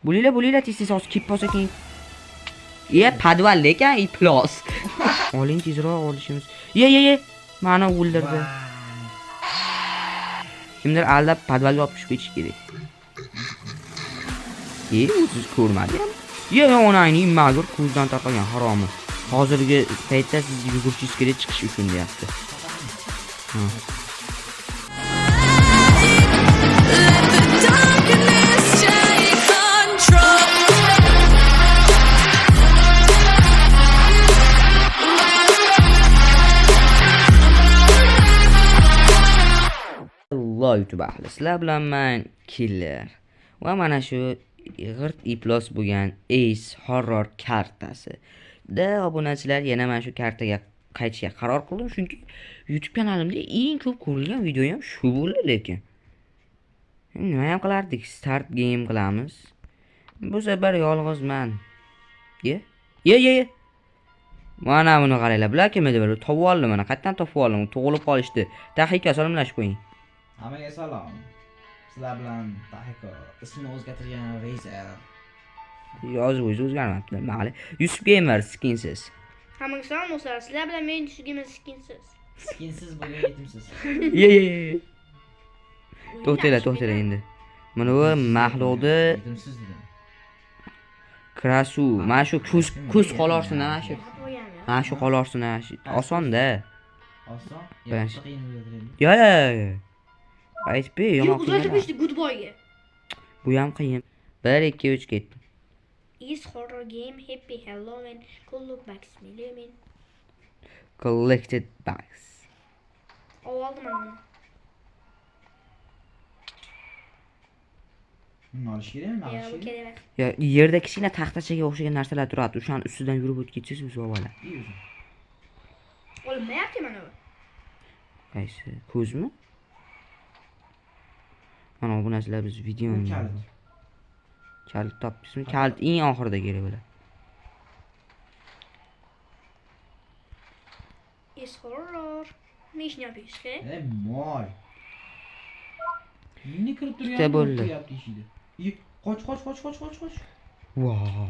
Bo'linglar, bo'linglar, tez tez hozir kelib bo'lsa keyin. Ye, podval lekin iflos. Oling tezroq olishimiz. Ye, ye, ye. Mani o'ldirdi. Kimdir aldab podvalga olib tushib ketish kerak. E, o'ziz ko'rmadi ham. Ye, onangni magur ko'zdan tarqalgan haromi. Hozirgi paytda siz yugurishingiz kerak chiqish uchun deyapti. Ha. Let the darkness take control. Alloh YouTube ahli. Sizlar bilan man Killer. Va mana shu g'irt iflos bo'lgan Ace Horror kartasi. Da obunachilar yana mana shu kartaga qaytishga qaror qildim, chunki YouTube kanalimda eng ko'p ko'rilgan video ham shu bo'ldi lekin. Nima ham qilardik? Start game qilamiz. Bu safar yolg'izman. Ye? Ye, ye, ye. Mana buni qaranglar. Bular kim edi? Bular topib oldim mana. Qayerdan topib oldim? Tug'ilib qolishdi. Tahika salomlashib qo'ying. Hammaga salom. Sizlar bilan Tahiko ismini o'zgartirgan Razer. Yozib o'zi o'zgarmabdi. Mayli. Yusuf Gamer skinsiz. Hammaga salom do'stlar. Sizlar bilan men Yusuf Gamer skinsiz. Skinsiz bo'lgan yetimsiz. Ye ye ye. To'xtanglar, to'xtanglar endi. Mana bu maxluqni Yetimsiz dedim. krasu, mana shu ko'z ko'z qolorsin mana shu. Mana shu qolorsin mana shu. Osonda. Oson. Birinchi. Yo'q, qiyin bo'ladi. Yo yo yo. Aytib ber, yomon Yo'q, uzatib qiyin. qo'yishdi good boyga. Bu ham qiyin. 1 2 3 ketdi. Is horror game happy Halloween cool box million. Collected bags. Oldim ben onu. Buni olish kerakmi? Ya Olish bu kerak. kerak emas. Ya yerda kichkina taxtachaga o'xshagan narsalar turadi. O'shani ustidan yurib o'tib ketsangiz o'zi oladi. İyi o'zi. Olinmayapti mana bu. Qaysi? Ko'zmi? Mana bu narsalar biz Bu videoni kalit. Kalit topdingizmi? Kalit eng oxirida kerak bo'ladi. Is horror. Ne ishni yapıyorsun? He? Ey moy. Ne kirib turgan? Ikkita bo'ldi. Eshikda. Iy, Qoch, qoch, qoch, qoch, qoch, qoch. Vau.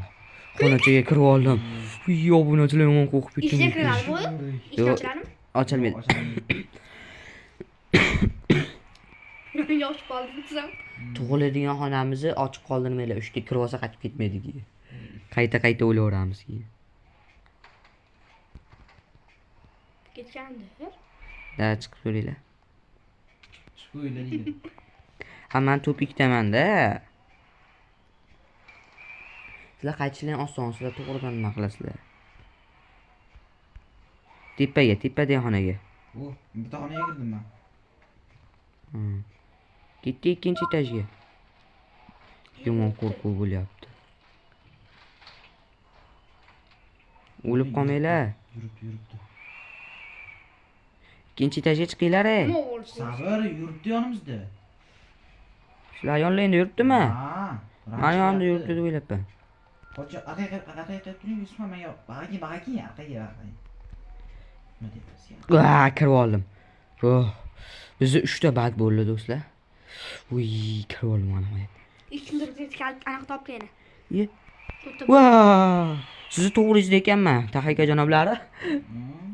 Xonachaga kirib oldim. Uy, obunachilar yomon qo'rqib ketdim. Ishga kiradimi u? Ishga Yo'q. ochiladimi? Ochilmaydi. Yosh qoldim desam. Tug'iladigan xonamizni ochiq qoldirmanglar. Uchga kirib olsa qaytib ketmaydi keyin. Qayta-qayta o'laveramiz keyin. Ketgandir. Da chiqib ko'ringlar. Chiqib qo'yinglar deydi. Ha, men tupikdaman-da. Sizlar qaytishlar oson, sizlar to'g'ridan nima qilasizlar? Tepaga, tepadagi xonaga. O, bitta xonaga kirdim men. Hmm. Ketdik ikkinchi etajga. Yomon qo'rquv bo'lyapti. O'lib qolmanglar. Yuribdi, yuribdi. Ikkinchi etajga chiqinglar. Ey. Nima bo'ldi? Sabr, yuribdi yonimizda. Shular yonlarida yuribdimi? Ha. Mani yonimda yuribdi deb o'ylabman. Qoch, orqaga orqaga qarab turing, Yusuf menga bag'ing, bag'ing, orqaga, orqaga. Nima deyapsiz? Va, kirib oldim. Oh, bizda 3 ta bag bo'ldi do'stlar. Uy, kirib oldim mana. Ikkinchi bir kalit aniq topgani. Ye. To'xta. Va! Sizni to'g'ringizda ekanman, Tahika janoblari.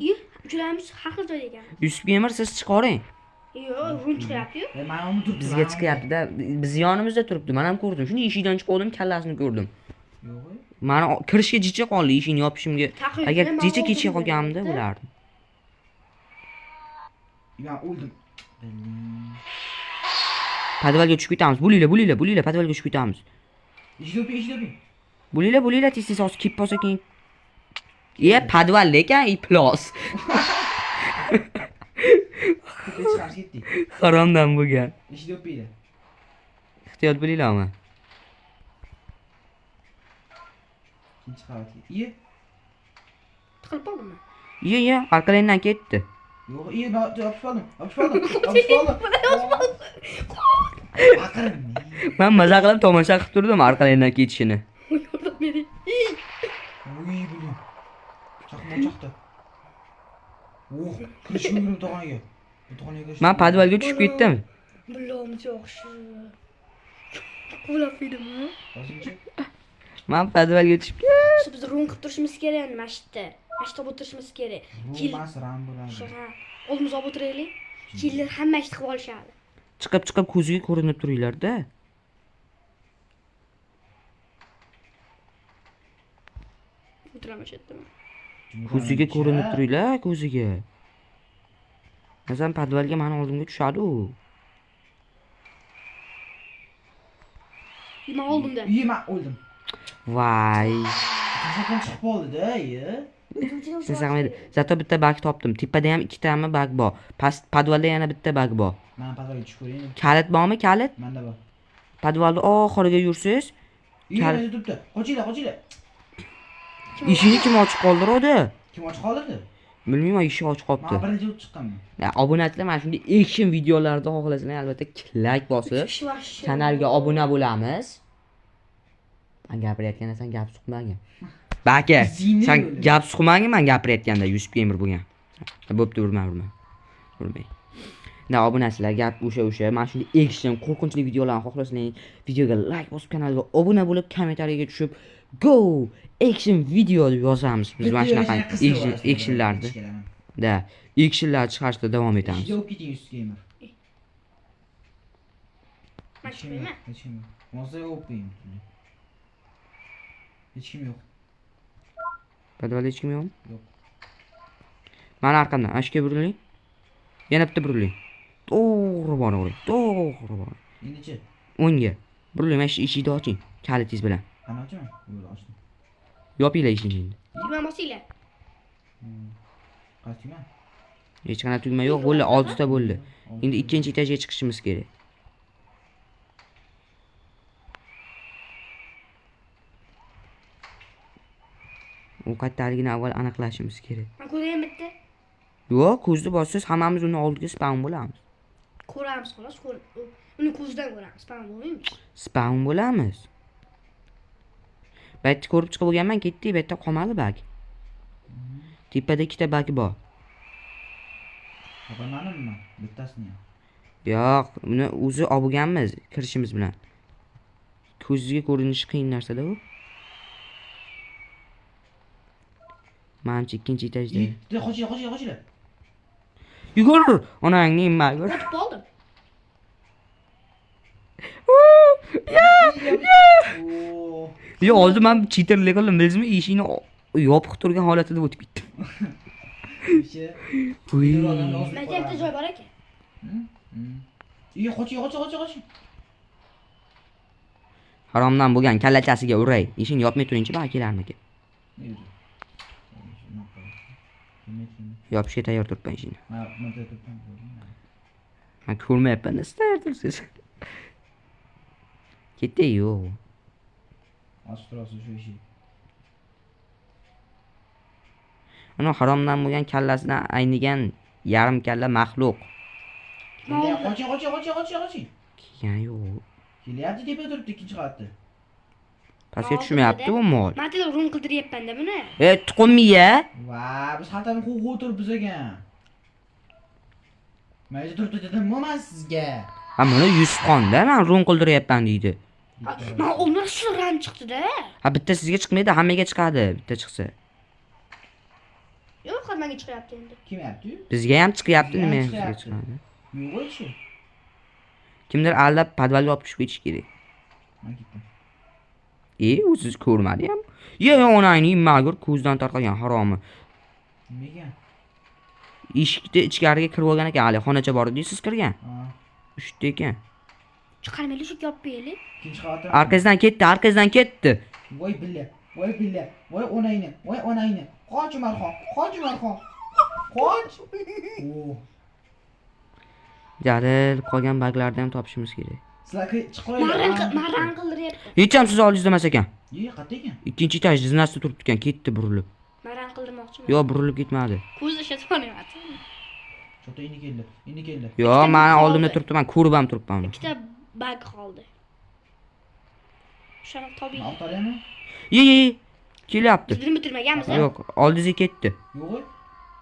Iy, uchalamiz har xil joyda ekan. Yusuf Gamer siz chiqoring. Yo'q, run chiqyapti-yu. E, mana uni turibdi. Bizga chiqyapti-da, bizni yonimizda turibdi. Men ham ko'rdim. Shuni eshikdan chiqib kallasini ko'rdim. Yo'q. Mani kirishga jicha qoldi eshikni yopishimga. Tahika Agar man jicha o'ldim kechga qolganimda deyapti. bo'lardi. Men o'ldim. Podvalga tushib ketamiz. Bo'linglar, bo'linglar, bo'linglar, podvalga tushib ketamiz. Eshikni o'ping, eshikni o'ping. Bo'linglar, bo'linglar, tez tez hozir kelib bo'lsa keyin. Ye, podval lekin iflos. Tepaga chiqamiz, ketdik. Haromdan bo'lgan. Eshikni o'pinglar. Ehtiyot bo'linglarmi? Ikkinchi qavatga. Iye. Tiqilib qoldimmi? Ye, ye, orqalaridan ketdi. Yo'q, iye, men yopishib oldim. Yopishib oldim. Yopishib oldim. Baqirma. Men maza qilib tomosha qilib turdim orqalaridan ketishini. Yordam bering. Uy, buling. Chaqmoq chaqdi. Oh, kirishim mumkin bitta xonaga. Bitta xonaga kirishim. Men podvalga tushib ketdim. Bilom yaxshi. Quvlab edimmi? Hozirchi. Man podvalga tushib ketdim. Biz run qilib turishimiz kerak endi mana shu yerda. Mana shu yerda o'tirishimiz kerak. Kil Emas, ram bo'ladi. shu ha. O'zimiz olib o'tiraylik. Killer hamma ishni qilib olishadi. Chiqib chiqib ko'ziga ko'rinib turinglar-da. O'tiraman shu yerda. Man. Ko'ziga ko'rinib turinglar, ko'ziga. Masalan, podvalga mani oldimga tushadi u. Man oldimda. Iye, man o'ldim. Vay. To'satdan chiqib qoldi-da, iye. Sen saqlaydi. Zato bitta bag topdim. Tepada ham ikkitami bag bor. Past podvalda yana bitta bag bor. Man podvalga tushib ko'rayin. Kalit bormi, kalit? Manda bor. Podvalda oxiriga yursiz, Iye, Kal- mana turibdi. Qochinglar, qochinglar. Eshikni kim ochib qoldiradi? Kim ochib qoldirdi? Bilmayman, eshik ochib Man qolibdi. birinchi bo'lib chiqqanman. Ya, obunachilar mana shunday action videolarni xohlasanglar albatta like bosib Kishi vahshiy. kanalga obuna bo'lamiz. Man gapirayotganda sen gap suqmagin. Baka, Izingni sen yo'li. gap suqmagin man gapirayotganda Yusuf Gamer bo'lgan. Bo'pti, urma, urma. Urmang. Na obunachilar gap o'sha o'sha mana shunday action qo'rqinchli videolarni xohlasanglar videoga like bosib kanalga obuna bo'lib kommentariyaga tushib go action video deb yozamiz biz mana shunaqa action actionlarni da actionlar chiqarishda davom etamiz. Ishga olib keting Yusuf Gamer. Man Hech kim yo'q, chiqmayman. hech kim yo'q. Bo'lmasa olib qo'ying. Hech kim yo'q. Podvalda hech kim yo'qmi? Yo'q. Mani arqamdan ana shu yerga buriling. Yana bitta buriling. To'g'ri boravering. To'g'ri boring. Endichi, O'ngga. Buriling, mana shu eshikni oching. Kalitingiz bilan. qani ochaman? Yo'q, ochdim. Yopinglar eshikni endi. Tugma bosinglar. Qaysi tugma? Hech qanaqa tugma yo'q, bo'ldi, 6 ta bo'ldi. Endi ikkinchi etajga chiqishimiz kerak. U qayerdaligini avval aniqlashimiz kerak. Man ko'rayam bitta. Yo'q, ko'zni bossangiz hammamiz uni oldiga spawn bo'lamiz. Ko'ramiz xolos, ko'r. Uni ko'zidan ko'ramiz. Spam bo'lmaymiz. Spawn bo'lamiz. Bu yerda ko'rib chiqib bo'lganman, ketdik, bu yerda qolmadi bag. Tepada ikkita bag bor. Topolmadimmi man? Bittasini ham. Yo'q, uni o'zi olib bo'lganmiz kirishimiz bilan. Ko'zingizga ko'rinishi qiyin narsada u. Manimcha ikkinchi etajda. Iye, qochinglar, qochinglar, qochinglar. Yugur! Onangni magur. O'tib qoldim. Oo. Yo, hozir men cheaterlik qildim, bilasizmi? Eshikni yopiq turgan holatida o'tib ketdim. O'sha. Uy. Menda bitta joy bor ekan. Iye, qoching, qoching, qoching, qoching. Haromdan bo'lgan kallachasiga uray. Eshikni yopmay turingchi, ba kelarmikin? Ne o'zi? Shunaqa. Kelmaydi, kelmaydi. Yopishga tayyor turibman eshikni. Ma, man turibman. Men ko'rmayapman, nima tayyor turibsiz? Ketdi yo'q. Ochib turasiz shu eshik. Ana haromdan bo'lgan kallasidan aynigan yarim kalla maxluq. Kelyapti, qoching, qoching, qoching, qoching, qoching. Kelgani yo'q. Kelyapti, tepada turibdi ikkinchi qavatda. Pastga tushmayapti bu mol. Man tilib run qildiryapman-da buni. E, tuqum miya. Va, biz xaltani qo'yib o'tiribmiz ekan. Mana yerda turibdi dedim-ku man sizga. Ha, buni Yusufxonda man run qildiryapman deydi. Man umr shu ram chiqdi-da. Ha, bitta sizga chiqmaydi, hammaga chiqadi, bitta chiqsa. Yo'q, faqat menga chiqyapti endi. Kelmayapti-yu. Bizga ham chiqyapti, Bizga ham nima sizga chiqyapti. chiqadi? Yo'q ishi. Kimdir aldab podvalga olib tushib ketish kerak. Man ketdim. E, u siz ko'rmadi ham. Ye, onangning magur ko'zdan tarqalgan haromi. Nima ekan? Eshikni ichkariga kirib olgan ekan, hali xonacha bor edi, siz kirgan. Ha, Uchta ekan. Chiqarmaylik, shu yopib qo'yaylik. ikkinchi qavatda. Arkasidan ketdi, arkasidan ketdi. Voy billa, voy billa, voy onangni, voy onangni. Qoch Umarxon, qoch Umarxon. Qoch. Oo. Jalil qolgan baglarni ham topishimiz kerak. Sizlar chiqib Man qo'yinglar. ran man ran qildiryapman. Hech ham siz oldingizda emas ekan. Ye, qayerda ekan? Ikkinchi etaj zinasida turibdi ekan, ketdi burilib. Man ran qildirmoqchiman. Yo'q, burilib ketmadi. Ko'z ishlatib olyapti. Cho'ta endi keldi, endi keldi. Yo'q, Ikkita mani qoldi. oldimda turibdi, men ko'rib ham turibman uni. Ikkita bag qoldi. O'shani toping. Man oqtaraymi? Ye, ye, ye. Kelyapti. Biz buni bitirmaganmiz. a? Yo'q, oldingizga ketdi. Yo'q.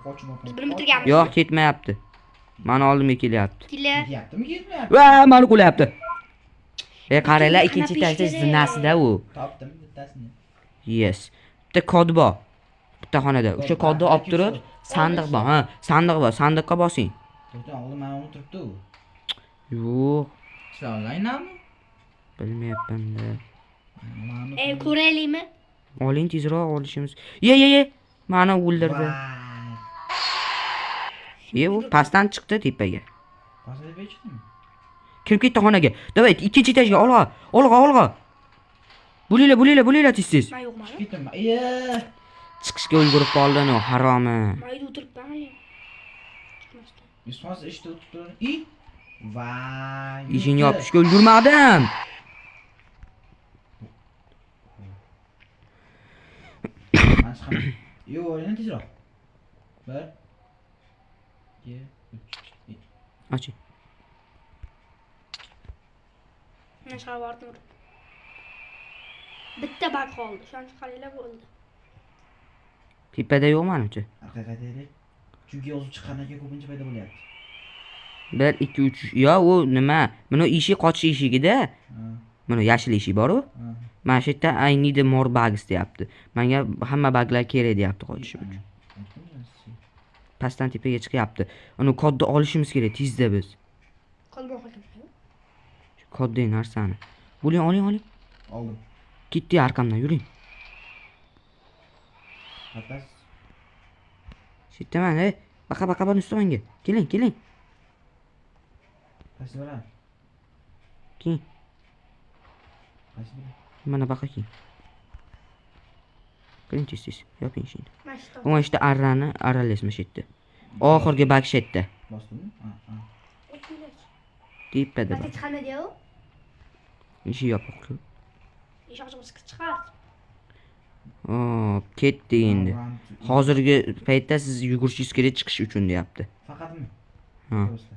Qoch Umarxon. Biz buni bitirganmiz. Yo'q, ketmayapti. Mani oldimga kelyapti. Killer. Ketyaptimi, ketmayapti? Va, mani qo'lyapti. E, qaranglar, Bittani ikkinchi qanaqa etajda ish kerak? zinasida u. Topdim bittasini. Yes. Bitta kod bor. Bitta xonada. O'sha Kod kodni bor, olib turib, sandiq bor. Ha, sandiq bor. Sandiqqa bosing. To'xtang, oldin mana uni turibdi u. Yo'q, Sizlar onlaynmi? bilmayapman-da. Mana E, ko'raylikmi? Oling tezroq olishimiz. Ye, ye, ye. Mani o'ldirdi. Voy. Ye, u pastdan chiqdi tepaga. Pastda tepaga chiqdimi? Kirib ketdi xonaga. Давай, ikkinchi etajga olg'a. Olg'a, olg'a. Bo'linglar, bo'linglar, bo'linglar tez-tez. Man yo'qman. Chiqib ketdim. Iya. Chiqishga ulgurib qoldi, no, haromi. Man uyda o'tiribman hali. Chiqmasdan. Yusuf ishda o'tirib turib. I. Voy. Eshikni yopishga ulgurmadim. Man chiqaman. Yo'q, yana tezroq. 1 2 3. Oching. Men chiqarib yubordim urib. Bitta bug qoldi. Shuni chiqaringlar bo'ldi. Tepada yo'q manimcha. Orqaga qaytaylik. Chunki yozib chiqqandan keyin ko'pincha paydo bo'lyapti. 1 2 3. Yo, u nima? Buni eshik qochish eshigida. Ha. Mana yashil eshik bor-u. Ha. Mana shu yerda I need more bugs deyapti. Menga hamma buglar kerak deyapti qochishim uchun. Aytdim sizga. Pastdan tepaga chiqyapti. Uni kodni olishimiz kerak tezda biz. Qo'l bor ekan. Shu koddagi narsani. Bo'ling, oling, oling. Oldim. Ketdi arkamdan yuring. Qatlas. Shu yerdaman, ey. Baqa baqa bor usti menga. Keling, keling. Qaysi biri? Keling. Qaysi biri? Mana baqa keling. Keling tez tez. Yoping eshikni. Mana shu O'ng ishda arrani arralaysiz mana shu yerda. Oxirgi bug shu yerda. Bosdimmi? Ha, ha. Tepada Pastga bor. chiqadi u. Eshik yopiq. Eshik ochiq bo'lsa chiqar. Hop, ketdi endi. Run to- Hozirgi paytda siz yugurishingiz kerak chiqish uchun deyapti. Faqatmi? Ha. To'g'risida.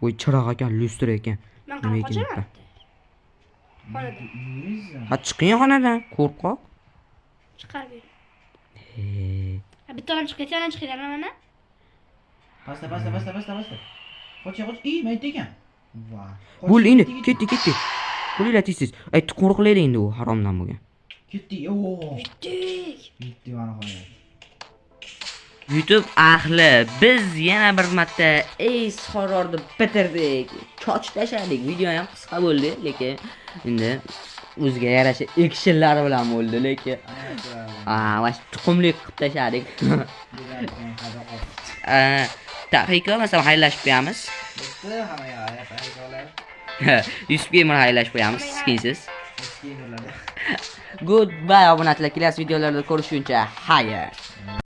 Voy chiroq ekan, lyustra ekan. Man Nima qanaqa ekan qochaman? Xonada. Yuriysiz. Ha, chiqing xonadan, qo'rqoq. Chiqar ber. He. Ha, bitta odam chiqib ketsa, odam chiqib ketadi mana. Pastda, pastda, pastda, pastda, pastda. Qoch, qoch. I, mayda ekan. Va. Bo'l endi, ketdi, ketdi. Bo'linglar tez tez. Aytdi qo'rqilaydi endi u haromdan bo'lgan. Ketdi. Oo. Yutdik. Yetdi va nihoyat. YouTube ahli, biz yana bir marta Ace Horrorni bitirdik. Choch tashladik. Video ham qisqa bo'ldi, lekin endi o'ziga yarasha actionlar bilan bo'ldi, lekin va tuxumli qilib tashladik. Taqiqa masalan xayrlashib qo'yamiz. Bitti, hammaga xayr. Yusuf Gamer xayrlashib qo'yamiz, skinsiz. Gamerlar. Goodbye obunachilar, kelasi videolarda ko'rishguncha xayr.